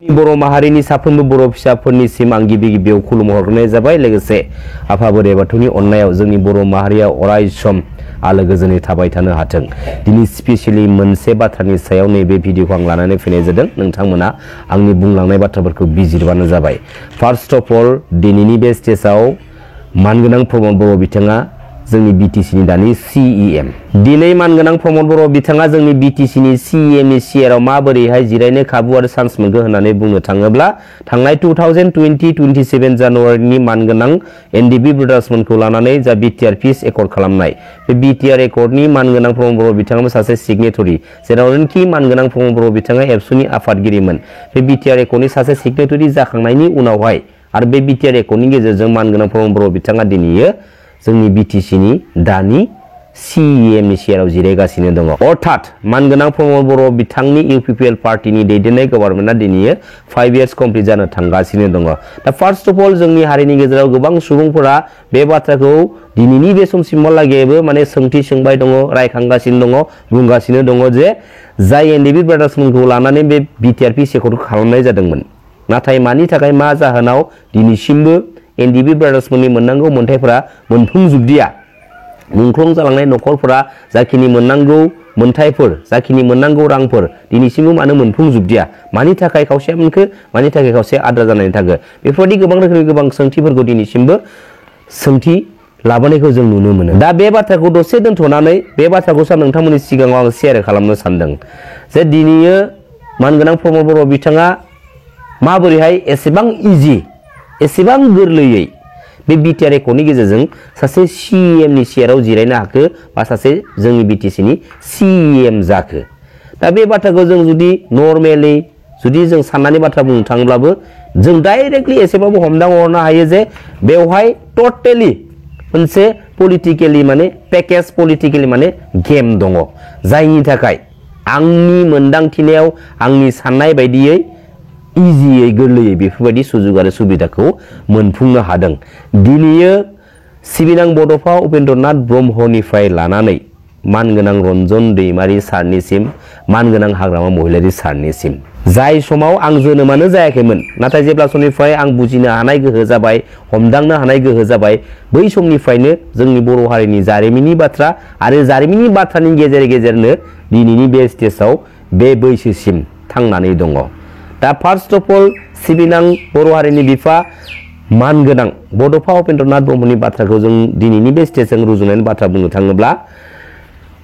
बर' माहारिनि साफ्रोमबो बर' फिसाफोरनिसिम आं गिबि गिबियाव खुलुम हरनाय जाबाय। लोगोसे आफा बोराइ बाथौनि अननायाव जोंनि बर' माहारिया अराय सम आलो गोजोनै थाबाय थानो हाथों। दिनै स्पेशली मोनसे बाथ्रानि सायाव नैबे भिडिअखौ आं लानानै फैनाय जादों। नोंथांमोना आंनि बुंलांनाय बाथ्राफोरखौ बिजिरबानो जाबाय। फार्स्ट अफ अल दिनैनि बे स्टेजाव मानगोनां प्रमद बर' बिथाङा जोंनि बिटिसिनि दानि CEM। दिनै मानगोनां प्रमद बर' बिथाङा जोंनि बिटिसिनि CEM नि सियाराव माबोरैहाय जिरायनो खाबु आरो चान्स मोनगोन होननानै बुंनो थाङोब्ला थांनाय 2020-27 जानुवारिनि मानगोनां NDB ब्रादार्समोनखौ लानानै जा BTR पिस एकर्ड खालामनाय, बे BTR एकर्डनि मानगोनां प्रमद बर' बिथाङाबो सासे सिगनेटरि, जेरावनोखि मानगोनां प्रमद बर' बिथाङा एबसुनि आफादगिरिमोन। बे BTR एकर्डनि सासे सिगनेटरि जाखांनायनि उनावहाय आरो बे BTR एकर्डनि गेजेरजों मानगोनां प्रमद बर' बिथाङा दिनैयो जोंनि बिटिसिनि दानि CEM नि सियाराव जिरायगासिनो दङ। अर्थात मानगोनां प्रमद बर' बिथांनि UPPL पार्टीनि दैदेननाय गभर्नमेन्टआ दिनैयो 5 इयार्स कमप्लिट जानो थांगासिनो दङ। दा फार्स्ट अफ अल जोंनि हारिनि गेजेराव गोबां सुबुंफोरा बे बाथ्राखौ दिनैनि बे समसिमहालागैबो माने सोंथि सोंबाय दङ, रायखांगासिनो दङ, बुंगासिनो दङ जे जाय NDB ब्रादार्समोनखौ लानानै बे BTR पिस एकर्डखौ खालामनाय जादोंमोन, नाथाय मानि थाखाय मा जाहोनाव दिनैसिमबो NDB ब्रादार्समोननि मोननांगौ मोन्थायफोरा मोनफुंजोबदिया, मुंख्लं जालांनाय न'खरफोरा जाखिनि मोननांगौ मोन्थायफोर, जाखिनि मोननांगौ रांफोर दिनैसिमबो मानो मोनफुंजोबदिया, मानि थाखाय खावसेया मोनखो, मानि थाखाय खावसेया आद्रा जानानै थाखो, बेफोरबायदि गोबां रोखोमनि गोबां सोंथिफोरखौ दिनैसिमबो सोंथि लाबोनायखौ जों नुनो मोनो। दा बे बाथ्राखौ दसे दोनथ'नानै बे बाथ्राखौ नोंथांमोननि सिगाङाव आं शेयार खालामनो सानदों जे दिनैयो मानगोनां प्रमद बर' बिथाङा माबोरैहाय एसेबां इजि, एसेबां गोरलैयै बे BTR एकर्डनि गेजेरजों सासे CEM नि सियाराव जिरायनो हाखो बा सासे जोंनि बिटिसिनि CEM जाखो। दा बे बाथ्राखौ जों जुदि नर्मेलि जुदि जों साननानै बाथ्रा बुंनो थाङोब्लाबो जों डाइरेक्टलि एसेबाबो हमदांहरनो हायो जे बेवहाय टटेलि मोनसे पलिटिकेलि माने पेकेज, पलिटिकेलि माने गेम दङ, जायनि थाखाय आंनि मोनदांथिनायाव आंनि साननाय बायदियै इजियै गोरलैयै बेफोरबायदि सुजुग आरो सुबिदाखौ मोनफुंनो हादों। दिनैयो सिबिनां बड'फा उपेन्द्रनाथ ब्रह्मनिफ्राय लानानै मानगोनां रन्जन दैमारि सारनिसिम, मानगोनां हाग्रामा महिलारि सारनिसिम, जाय समाव आं जोनोमानो जायाखैमोन, नाथाय जेब्ला समनिफ्राय आं बुजिनो हानाय गोहो जाबाय, हमदांनो हानाय गोहो जाबाय, बै समनिफ्रायनो जोंनि बर' हारिनि जारिमिननि बाथ्रा आरो जारिमिननि बाथ्रानि गेजेर गेजेरनो दिनैनि बे स्टेजाव बे बैसोसिम थांनानै दङ। दा फार्स्ट अफ अल सिबिनां बर' हारिनि बिफा मानगोनां बड'फा उपेन्द्रनाथ ब्रह्मनि बाथ्राखौ जों दिनैनि बे स्टेजजों रुजुनायनि बाथ्रा बुंनो थाङोब्ला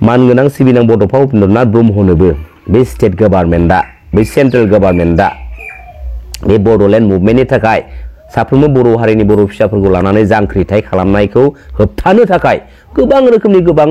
मानगोनां सिबिनां बड'फा उपेन्द्रनाथ ब्रह्मनोबो बे स्टेट गभर्नमेन्टआ, बे सेन्ट्रेल गभर्नमेन्टआ बे बड'लेण्ड मुभमेन्टनि थाखाय साफ्रोमबो बर' हारिनि बर' फिसाफोरखौ लानानै जांख्रिथाय खालामनायखौ होबथानो थाखाय गोबां रोखोमनि गोबां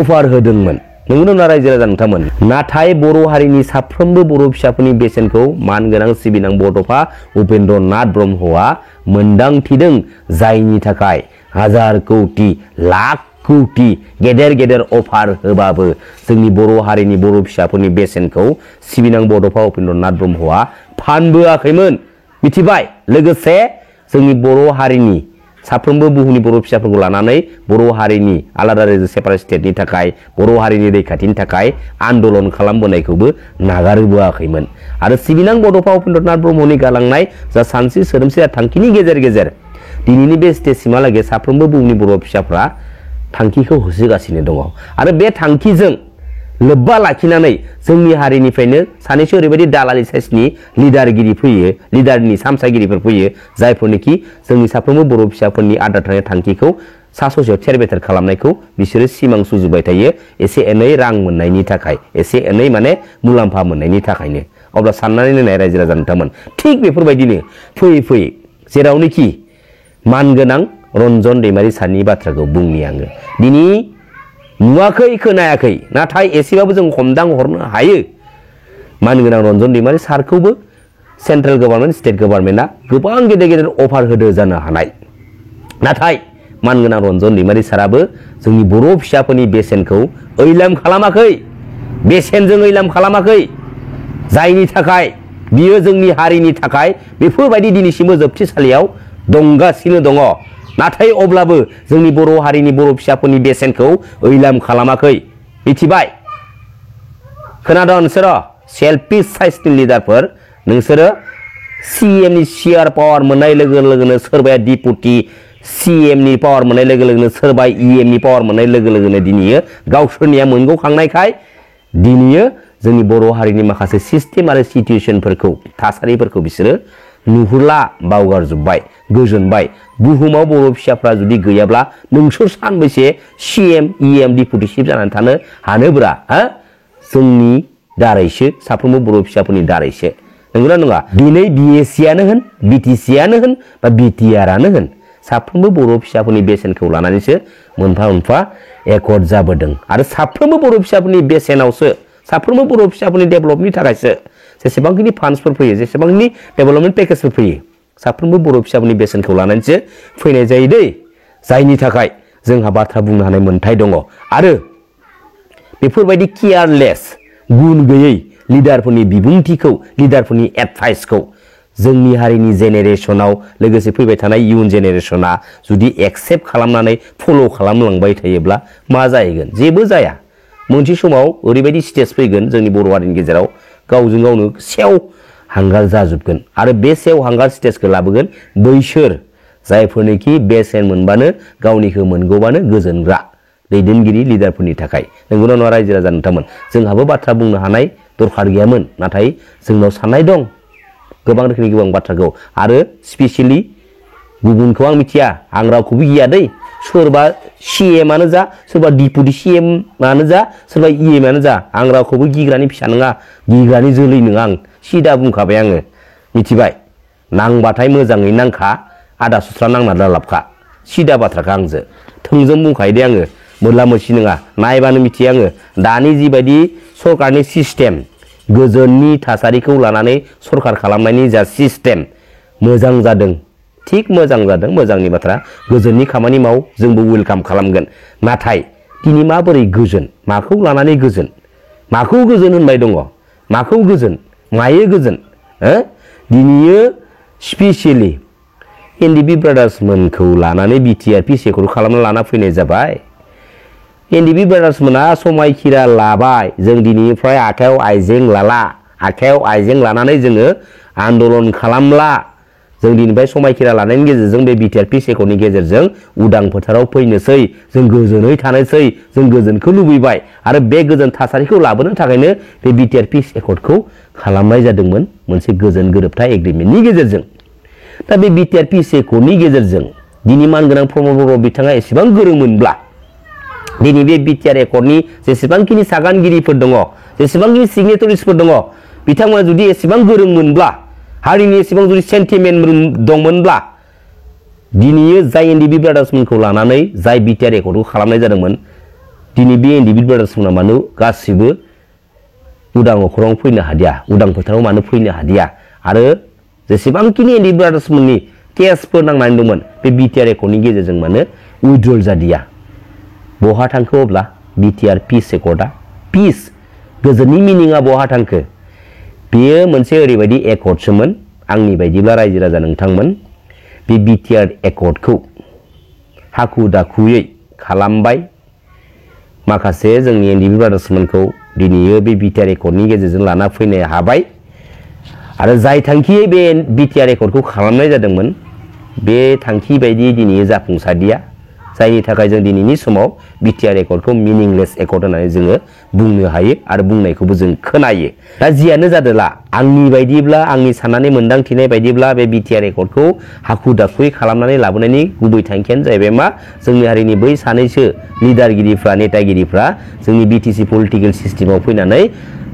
अफार होदोंमोन। नंगौना रायजो राजा नोंथांमोन? नाथाय बर' हारिनि साफ्रोमबो बर' फिसाफोरनि बेसेनखौ मानगोनां सिबिनां बड'फा उपेन्द्रनाथ ब्रह्मआ मोनदांथिदों, जायनि थाखाय हाजार कौटि, लाख कौटि गेदेर गेदेर अफार होबाबो जोंनि बर' हारिनि बर' फिसाफोरनि बेसेनखौ सिबिनां बड'फा उपेन्द्रनाथ ब्रह्मआ फानबोआखैमोन। मिथिबाय? लोगोसे जोंनि बर' हारिनि साफ्रोमबो बुहुमनि बर' फिसाफोरखौ लानानै बर' हारिनि आलादा रायजो सेपारेट स्टेटनि थाखाय, बर' हारिनि रैखाथिनि थाखाय आन्दलन खालामबोनायखौबो नागारबोआखैमोन। आरो सिबिनां बड'फा उपेन्द्रनाथ ब्रह्मनि गालांनाय जा सानस्रि सोदोमस्रि थांखिनि गेजेर गेजेर दिनैनि बे स्टेजसिमहालागै साफ्रोमबो बुहुमनि बर' फिसाफ्रा थांखिखौ होसोगासिनो दङ। आरो बे थांखिजों लोब्बा लाखिनानै जोंनि हारिनिफ्रायनो सानैसो ओरैबायदि दालालि साइसनि लिडारगिरि फैयो, लिडारनि सामसागिरिफोर फैयो, जायफोरनोखि जोंनि साफ्रोमबो बर' फिसाफोरनि आद्रा थानाय थांखिखौ सा ससेयाव थेर बेथेर खालामनायखौ बिसोरो सिमां सुजुबाय थायो, एसे एनै रां मोननायनि थाखाय, एसे एनै माने मुलाम्फा मोननायनि थाखायनो। अब्ला साननानै नायनाय रायजो राजा नोंथांमोन, थिग बेफोरबायदिनो फैयै फैयै जेरावनोखि मानगोनां रन्जन दैमारि सारनि बाथ्राखौ बुंनि आङो। दिनै नुवाखै, खोनायाखै, नाथाय एसेबाबो जों हमदां हरनो हायो मानगोनां रन्जन दैमारि सारखौबो सेन्ट्रेल गभर्नमेन्ट, स्टेट गभर्नमेन्टआ गोबां गेदेर गेदेर अफार होदो जानो हानाय। नाथाय मानगोनां रन्जन दैमारि साराबो जोंनि बर' फिसाफोरनि बेसेनखौ ओइलाम खालामाखै, बेसेनजों ओइलाम खालामाखै, जायनि थाखाय बियो जोंनि हारिनि थाखाय बेफोरबायदि दिनैसिमबो जोबथेसालियाव दंगासिनो दङ। नाथाय अब्लाबो जोंनि बर' हारिनि बर' फिसाफोरनि बेसेनखौ ओइलाम खालामाखै। मिथिबाय? खोनादों नोंसोरो? सेल्फिश साइसनि लिडारफोर, नोंसोरो CM नि शेयार पावार मोननाय लोगो लोगोनो सोरबाया डिपुटि CM नि पावार मोननाय लोगो लोगोनो सोरबा EM नि पावार मोननाय लोगो लोगोनो दिनैयो गावसोरनिया मोनगौखांनायखाय दिनैयो जोंनि बर' हारिनि माखासे सिस्टेम आरो सिचुएशनफोरखौ थासारिफोरखौ बिसोरो नुहुरला बावगारजोब्बाय गोजोनबाय बुहुमाव बर' फिसाफ्रा जुदि गैयाब्ला नोंसोर सानबैसे CM EM डिपुटि चिफ जानानै थानो हानोब्रा हा जोंनि दारैसो साफ्रोमबो बर' फिसाफोरनि दारैसो नंगौना नङा दिनै BSc आनो होन BTC आनो होन बा BTR आनो होन साफ्रोमबो बर' फिसाफोरनि बेसेनखौ लानानैसो मोनफा मोनफा एकर्ड जाबोदों आरो साफ्रोमबो बर' फिसाफोरनि बेसेनावसो साफ्रोमबो बर' फिसाफोरनि डेभेलपनि थाखायसो जेसेबांखिनि फान्ड्सफोर फैयो जेसेबांखिनि डेभेलपमेन्ट पेकेजफोर फैयो साफ्रोमबो बर' फिसाफोरनि बेसेनखौ लानानैसो फैनाय जायो दै जायनि थाखाय जोंहा बाथ्रा बुंनो हानाय मोन्थाय दङ आरो बेफोरबायदि केयारलेस गुन गैयै लिडारफोरनि बिबुंथिखौ लिडारफोरनि एडभाइसखौ जोंनि हारिनि जेनेरेशनाव लोगोसे फैबाय थानाय इयुन जेनेरेशना जुदि एक्सेप्ट खालामनानै फल' खालामलांबाय थायोब्ला मा जाहैगोन जेबो जाया मोनसे समाव ओरैबायदि स्टेज फैगोन जोंनि बर' हारिनि गेजेराव गावजों गावनो सेव हांगार जाजोबगोन आरो बे सेव हांगार स्टेजखौ लाबोगोन बैसोर जायफोरनोखि बेसेन मोनबानो गावनिखौ मोनगौबानो गोजोनग्रा दैदेनगिरि लिडारफोरनि थाखाय नंगौना नङा रायजो राजा नोंथांमोन जोंहाबो बाथ्रा बुंनो हानाय दरखार गैयामोन नाथाय जोंनाव साननाय दं गोबां रोखोमनि गोबां बाथ्राखौ आरो स्पेसियेलि गुबुनखौ आं मिथिया आं रावखौबो गिया दै सोरबा CM आनो जा सोरबा डिपुटि CM आनो जा सोरबा EM आनो जा आं रावखौबो गिग्रानि फिसा नङा गिग्रानि जोलै नङा आं सिदा बुंखाबाय आङो मिथिबाय नांबाथाय मोजाङै नांखा आदा सुस्रा नांना लाबखा सिदा बाथ्राखौ आंजो थोंजों बुंखायो दे आङो मोरला मोरसि नङा नायबानो मिथियो आङो दानि जिबायदि सरकारनि सिस्टेम गोजोननि थासारिखौ लानानै सरकार खालामनायनि जा सिस्टेम मोजां जादों थिक मोजां जादों मोजांनि बाथ्रा गोजोननि खामानि माव जोंबो वेलकाम खालामगोन नाथाय दिनै माबोरै गोजोन माखौ लानानै गोजोन माखौ गोजोन होनबाय दङ माखौ गोजोन मायो गोजोन दिनैयो स्पेसियेलि NDB ब्रादार्स मोनखौ लानानै BTR PCखौ खालामना लाना फैनाय जाबाय NDB ब्रादार्स मोना समायखिरा लाबाय जों दिनैनिफ्राय आखायाव आइजें लाला आखायाव आइजें लानानै जोङो आन्दलन खालामला जों दिनैनिफ्राय समायखिरा लानायनि गेजेरजों बे BTR PCनि गेजेरजों उदां फोथाराव फैनोसै जों गोजोनै थानोसै जों गोजोनखौ लुबैबाय आरो बे गोजोन थासारिखौ लाबोनो थाखायनो बे BTR PCखौ खालामनाय जादोंमोन मोनसे गोजोन गोरोबथा एग्रिमेन्टनि गेजेरजों दा बे BTR PCनि गेजेरजों दिनै मानगोनां प्रमद बर' बिथाङा एसेबां गोरोंमोनब्ला दिनै बे BTR एकर्डनि जेसेबांखिनि सागानगिरिफोर दङ जेसेबांखिनि सिगनेटरिसफोर दङ बिथांमोना जुदि एसेबां गोरोंमोनब्ला हारिनि एसेबां जुदि सेन्टिमेन्ट दंमोनब्ला दिनै जाय NDB ब्रादार्समोनखौ लानानै जाय BTR एकर्डखौ खालामनाय जादोंमोन दिनै बे NDB ब्रादार्समोना मानो गासिबो उदां अख्राङाव फैनो हादिया उदां फोथाराव मानो फैनो हादिया आरो जेसेबांखिनि NDB ब्रादार्समोननि केसफोर नांनानै दंमोन बे BTR एकर्डनि गेजेरजों मानो उइड्रल जादिया बहा थांखो अब्ला BTR पिस एकर्डआ पिस गोजोननि मिनिङा बहा थांखो बेयो मोनसे ओरैबायदि एकर्डसोमोन आंनि बायदिब्ला रायजो राजा नोंथांमोन बे BTR एकर्डखौ हाखु दाखुयै खालामबाय माखासे जोंनि NDB ब्रादार्समोनखौ दिनैयो बे BTR एकर्डनि गेजेरजों लाना फैनो हाबाय आरो जाय थांखियै बे BTR एकर्डखौ खालामनाय जादोंमोन बे थांखि बायदि दिनै जाफुंसारदिया जायनि थाखाय जों दिनैनि समाव BTR एकर्डखौ मिनिंलेस एकर्ड होननानै जोङो बुंनो हायो आरो बुंनायखौबो जों खोनायो दा जियानो जादोला आंनि बायदिब्ला आंनि साननानै मोनदांथिनाय बायदिब्ला बे BTR एकर्डखौ हाखु दाखुयै खालामनानै लाबोनायनि गुबै थांखियानो जाहैबाय मा जोंनि हारिनि बै सानैसो लिडारगिरिफ्रा नेतागिरिफ्रा जोंनि BTC पलिटिकेल सिस्टेमाव फैनानै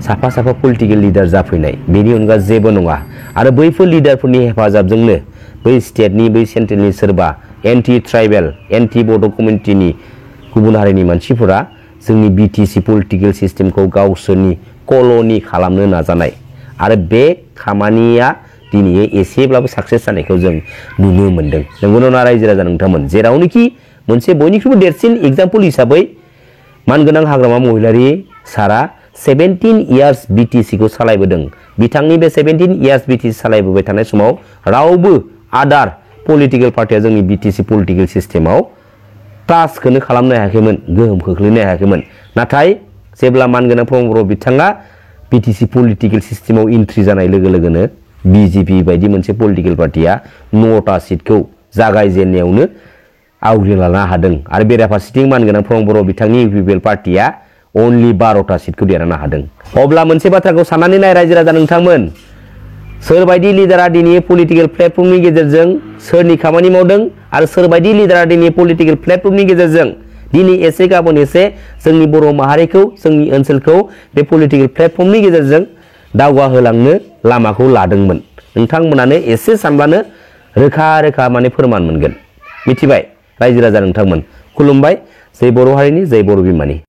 साफा साफा पलिटिकेल लिडार जाफैनाय बेनि अनगा जेबो नङा आरो बैफोर लिडारफोरनि हेफाजाबजोंनो बै स्टेटनि बै सेन्ट्रेलनि सोरबा एन्टि ट्राइबेल एन्टि बड' कमिउनिटिनि गुबुन हारिनि मानसिफोरा जोंनि BTC पलिटिकेल सिस्टेमखौ गावसोरनि कल'नि खालामनो नाजानाय आरो बे खामानिया दिनै एसेब्लाबो साक्सेस जानायखौ जों नुनो मोनदों नंगौना रायजो राजा नोंथांमोन जेरावनोखि मोनसे बयनिख्रुइबो देरसिन एग्जाम्पल हिसाबै मानगोनां हाग्रामा महिलारि सारा 17 इयार्स BTCखौ सालायबोदों बिथांनि बे 17 इयार्स BTC सालायबोबाय थानाय समाव रावबो आदार पलिटिकेल पार्टिया जोंनि BTC पलिटिकेल सिस्टेमाव टाचखौनो खालामनो हायाखैमोन गोहोम खोख्लैनो हायाखैमोन नाथाय जेब्ला मानगोनां प्रमद बर' बिथाङा BTC पलिटिकेल सिस्टेमाव एन्ट्रि जानाय लोगो लोगोनो BJP बायदि मोनसे पलिटिकल पार्टिया 9टा सीटखौ जागायजेननायावनो आवग्रिलानो हादों आरो बेराफारसेथिं मानगोनां प्रमद बर' बिथांनि UPPL पार्टिया अनलि 12टा सीटखौ देरहानो हादों। अब्ला मोनसे बाथ्राखौ साननानै नाय रायजो राजा नोंथांमोन, सोरबायदि लिडारा दिनै पलिटिकल प्लेटफर्मनि गेजेरजों सोरनि खामानि मावदों आरो सोरबायदि लिडारा दिनै पलिटिकल प्लेटफर्मनि गेजेरजों दिनै एसे गाबोन एसे जोंनि बर' माहारिखौ जोंनि ओनसोलखौ बे पलिटिकल प्लेटफर्मनि गेजेरजों दावगाहोलांनो लामाखौ लादोंमोन। नोंथांमोनानो एसे सानबानो रोखा रोखा माने फोरमान मोनगोन। मिथिबाय रायजो राजा नोंथांमोन। खुलुमबाय। जै बर' हारिनि जै बर' बिमानि।